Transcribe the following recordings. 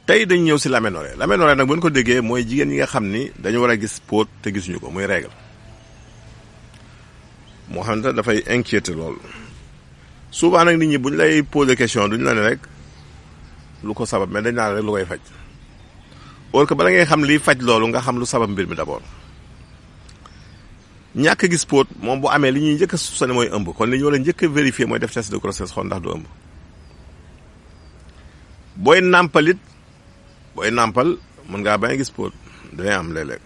tey dañ ñëw si l'aménorrhée l'aménorrhée nag bu ñu ko déggee mooy jigéen ñi nga xam ni dañu war a gis póot te gisuñu ko muy règle moo xam ne dafay inquiéter loolu souvent nag nit ñi bu ñu lay poser question duñu la ne rek lu ko sabab mais dañ naan rek lu koy faj or que bala ngay xam liy faj loolu nga xam lu sabab mbir mi d'abord ñàkk gis póot moom bu amee li ñuy njëkk a soupçonné mooy ëmb kon li ñu war a njëkk a vérifier mooy def test de grossesse xool ndax du ëmb booy nàmpalit booy nàmpal mën ngaa bañ a gis póot dafay am léeg-léeg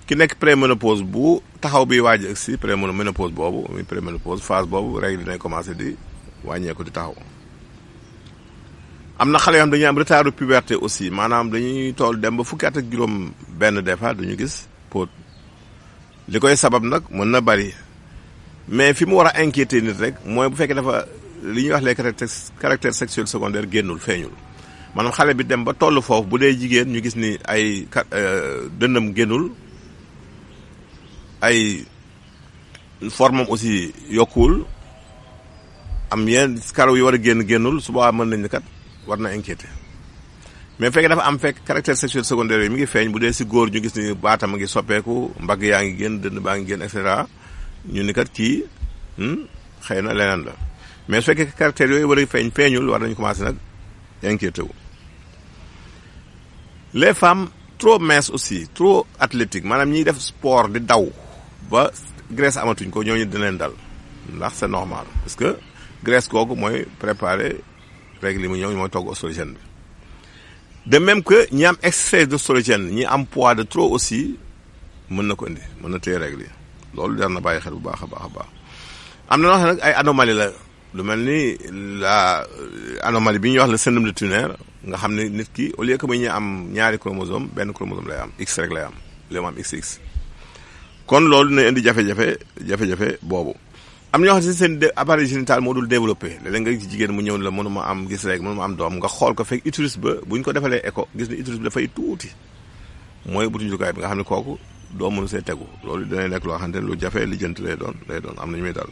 ki nekk préménopause bu taxaw bi waaj ak si préménopause boobu muy préménopause phase boobu règle dinay commencé di wàññeeku di taxaw am na xale yoo xam dañuy am retard de puberté aussi maanaam dañuy tool dem ba fukki at ak juróom benn des fois duñu gis póot li koy sabab nag mën na bari mais fi mu war a inquiéter nit rek mooy bu fekkee dafa li ñuy wax les caractères sexuels secondaires génnul feeñul maanaam xale bi dem ba toll foofu bu dee jigéen ñu gis ni ay dënnam génnul ay formam aussi yokkuwul am yenn karaw yi war a génnul su boobaa mën nañ ne kat war na inquiéter mais fekkee dafa am fekk caractère sexuel secondaire yi mi ngi feeñ bu dee si góor ñu gis ni baatam a ngi soppeeku mbagg yaa ngi génn dënn baa ngi génn et cetera ñu ni kat kii xëy na leneen la mais su fekkee caractère yooyu war a feeñul war nañu commencé nag inquiéter wu. les femmes trop minces aussi trop athlétiques maanaam ñiy def sport di daw ba graisse amatuñ ko ñooñu dina leen dal ndax c'est normal parce que graisse googu mooy préparer règle yi mu ñëw mooy togg oestrogène bi. de même que ñi am excès d'oestrogène ñi am poids de trop aussi mën na ko indi mën na téye règle yi loolu jar na bàyyi xel bu baax a baax a baax am na loo xam ne nag ay anomalie la lu mel ni la anomalie bi ñuy wax le syndrome de Turner nga xam ne nit ki au lieu que muy ñu am ñaari chromosome benn chromosome lay am X rek lay am léegi mu am XX kon loolu dina indi jafe-jafe boobu. am na ñoo xam ne seen appareil génital moo dul développé léeg-léeg nga gis jigéen mu ñëw la mënuma am gis rek mënuma am doom nga xool ko fekk utérus ba bu ñu ko defalee écho gis ni utérus bi dafay tuuti mooy butujukaay bi nga xam ne kooku doo mënu see tegu loolu dina nekk loo xamante ne lu jafe lijjanti lay doon am na ñu muy dal.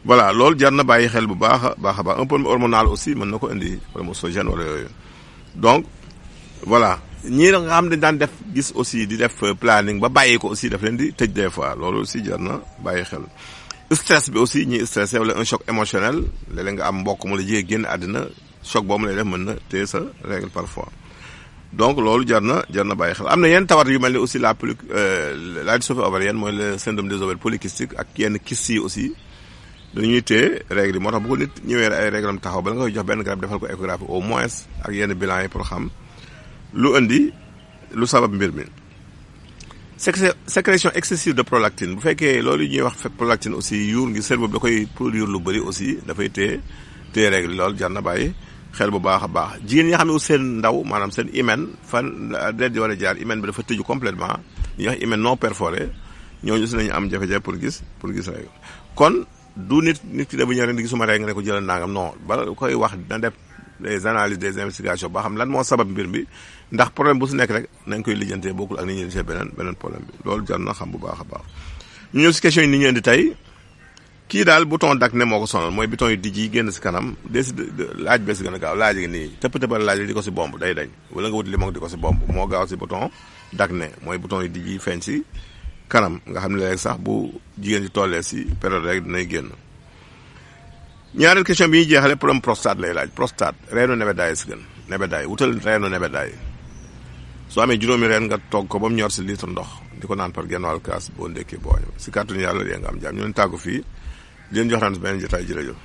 voilà loolu jar na bàyyi xel bu baax a baax un problème hormonal aussi mën na ko indi problème oestrogène wala yooyu donc voilà ñii nga xam ne daan def gis aussi di def planning ba bàyyi ko aussi daf leen di tëj des fois loolu aussi jar na bàyyi xel. stress bi aussi ñi stressé wala un choc émotionnel léeg-léeg nga am mbokk mu la jigee génn àddina choc boobu lay def mën na téye sa règle parfois donc loolu jar na bàyyi xel am na yenn tawat yu mel ni aussi la dystrophie ovarienne mooy le syndrome des ovaires polykystiques ak yenn kyste yi aussi dañuy téye règle yi moo tax bu ko nit ñëwee ay règle am taxaw bala nga koy jox benn garab defal ko échographie au moins ak yenn bilan yi pour xam lu indi lu sabab mbir mi. sécrétion excessive de prolactine bu fekkee loolu ñuy wax prolactine aussi yuur ngi cerveau bi da koy produire lu bëri aussi dafay téye règle loolu jar na bàyyi xel bu baax a baax jigéen ñi nga xam ne seen ndaw maanaam seen hymen fan deret di war a jaar hymen bi dafa tëju complètement ñuy wax hymen non perforé ñooñu aussi nañu am jafe-jafe pour gis règle kon du nit ki da bu ñëw rek di gisuma règle nga ne ko jëlal nangam non bala koy wax dina def des analyses des investigations ba xam lan moo sabab mbir mi ndax problème bu si nekk rek nañ koy lijjantee bokkul ak ni ñuy gisee beneen problème bi loolu jar na xam bu baax a baax. ñu ñëw si question yi ni ñu indi tey kii daal bouton d'acné moo ko sonal mooy bouton yu dijj yi génn si kanam laaj bee si gën a gaaw laaj gi nii tëppal laaj di ko si bomb day dañ wala nga wut limon di ko si bomb moo gaaw si bouton d'acné mooy bouton yu dijj yi feeñ si kanam nga xam ne léegi sax bu jigéen ci tollee si période rek dinay génn. ñaareel question bi ñuy jeexale problème prostate lay laaj prostate reenu nebedaay si gën nebedaay wutal reenu nebedaay soo amee juróomi reen nga togg ko ba mu ñor si litre ndox di ko naan par genn wàll kaas boo ndekkee boo año si kàttanu yàlla lee nga am jaam ñu leen tàggu fii di leen jox naan beneen jotaay jërëjëf